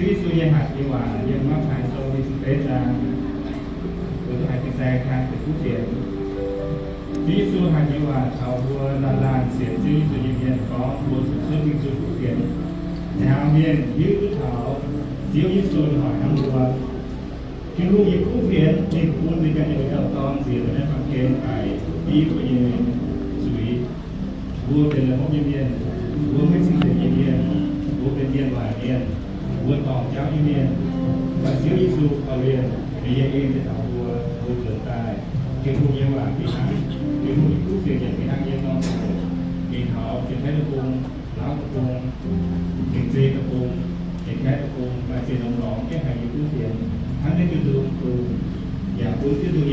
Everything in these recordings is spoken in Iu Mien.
Ziouv Yesu nyei hatc nyei waac yiem Matv^taai Sou da'ziepc betv zaang, mbuo duqv haiz fin-saeng kang deix kuv fienx. Ziouv Yesu hatc nyei waac taux mbuo laanh laanh sienx Ziouv Yesu nyei mienh gorngv mbuo zuqc cuotv mingh zuqc kuv fienx. Nyaanh mienh hiuv duqv taux Ziouv Yesu nyei hoic hnangv mbuo. Tin-Hungh nyei kuv fienx ninh bun ninh ganh nyei wuov dauh Dorn nziex maiv baamh gen daic div mbuo nyei zuiz. Mbuo benx la'hopv nyei mienh, mbuo maiv cing-nzengc nyei mienh, mbuo benx mienh waaic mienh, mbuo dorngc jauv nyei mienh. Mv baac Ziouv Yesu korv-lienh ninh nyei en daaih taux mbuo, mbuo nzuonx daaih. Tin-Hungh nyei waac fih hnangv, Tin-Hungh nyei kuv fienx yaac fih hnangv nyei dorn ziangh hoc. Ninh taux Janx-Kaeqv deic-bung, Laauv deic-bung, Janx-Zei deic-bung, Janx-Kaeqv deic-bung, maaih ziex norm dorngx jienv haiz nyei kuv fienx, hnangv naaiv Giduc deic-bung, yaac bun Giduc nyei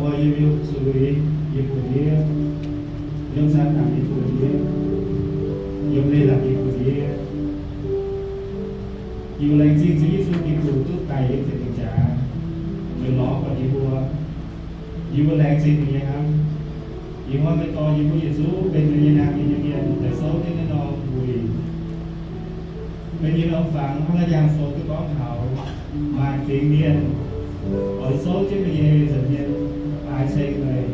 Yiem, yiem zuiz yie bun yie, yiem Saadaan yie bun yie, yiem leiz-latc yie bun yie. Yie laengz zingh Ziouv Yesu Giduc duqv daic yiem ziepc nyeic jaax, nzuonx lorz buatc yie mbuo. Yie mbuo laengz zingh meih nyei hnamv. Ih hnoi meih dorh yie mbuo yietc zungv benx meih nyei nangh nyei mienh daaih souv jienv naaiv norm wuic. Meih nyei norm fangx hnangv naaiv Yangh Sou duqv gorngv taux, maaih fingx mienh oix souv jienv meih nyei nza'hmien daaih ceng meih.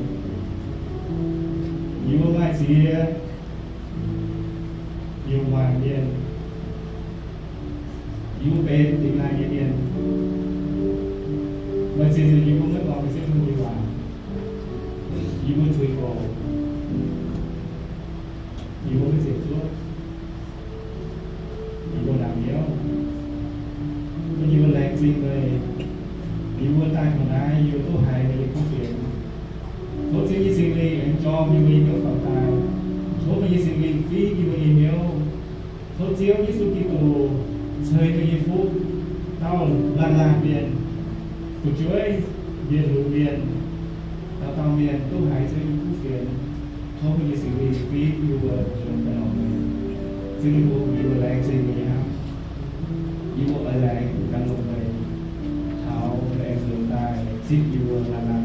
Yie mbuo maaih ziex nyungc waanc mienh. Yie mbuo benx dingh naaiv nyei mienh. Maaih ziex nzunc yie mbuo maiv gorngv Ziouv nyei waac. Yie mbuo tuix goux. Yie mbuo maiv ziepc zuoqv. Yie mbuo ndaangc hnyouv. Yie mbuo laengz zingh meih. Yie mbuo daaih taux naaiv, yie mbuo duqv haiz meih nyei kuv fienx. Tov Ziouv nyei Singx Lingh aengx jorm yie mbuo nyei hnyouv faaux daaih. Tov meih nyei Singx Lingh fiev yie mbuo nyei hnyouv. Tov Ziouv Yesu Giduc ceix meih nyei fuqv dauh laanh laanh mienh, fu'jueiv mienh, lunx mienh, dauh dauh mienh duqv haiz Ziouv nyei kuv fienx. Tov meih nyei Singx Lingh fiev yie mbuo nzuonx daaih longc meih. Ziouv Tin-Hungh, yie mbuo laengz zingh meih nyei hnamv. Yie mbuo oix laengz daaih longc meih, taux meih aengx nzuonx daaih zipv yie mbuo laanh laanh.